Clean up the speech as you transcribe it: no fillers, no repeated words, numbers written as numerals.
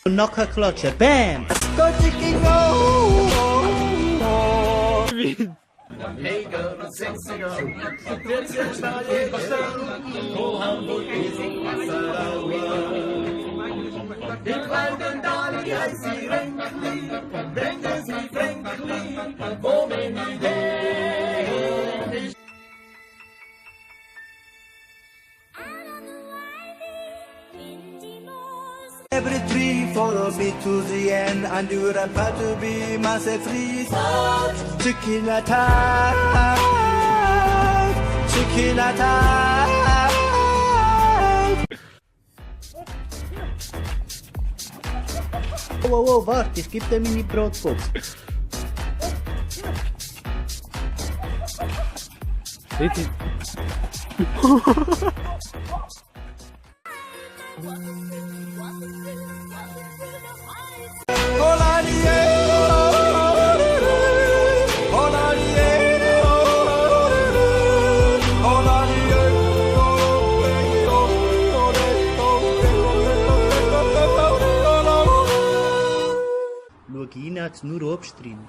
Nackenklatsche, bam! Hey girl, sexy girl, jetzt schnell jeder Stern, wo Hamburg ist, ich wollte da die heiße Renkli, wenn sie Frankli, wo bin ich denn? Every tree follows me to the end, and you're about to be myself free. Chicken attack, chicken attack. Oh, warte, ich geb dir meine Brotbox. Bitte. Schau, Ina hat's nur Obst drin.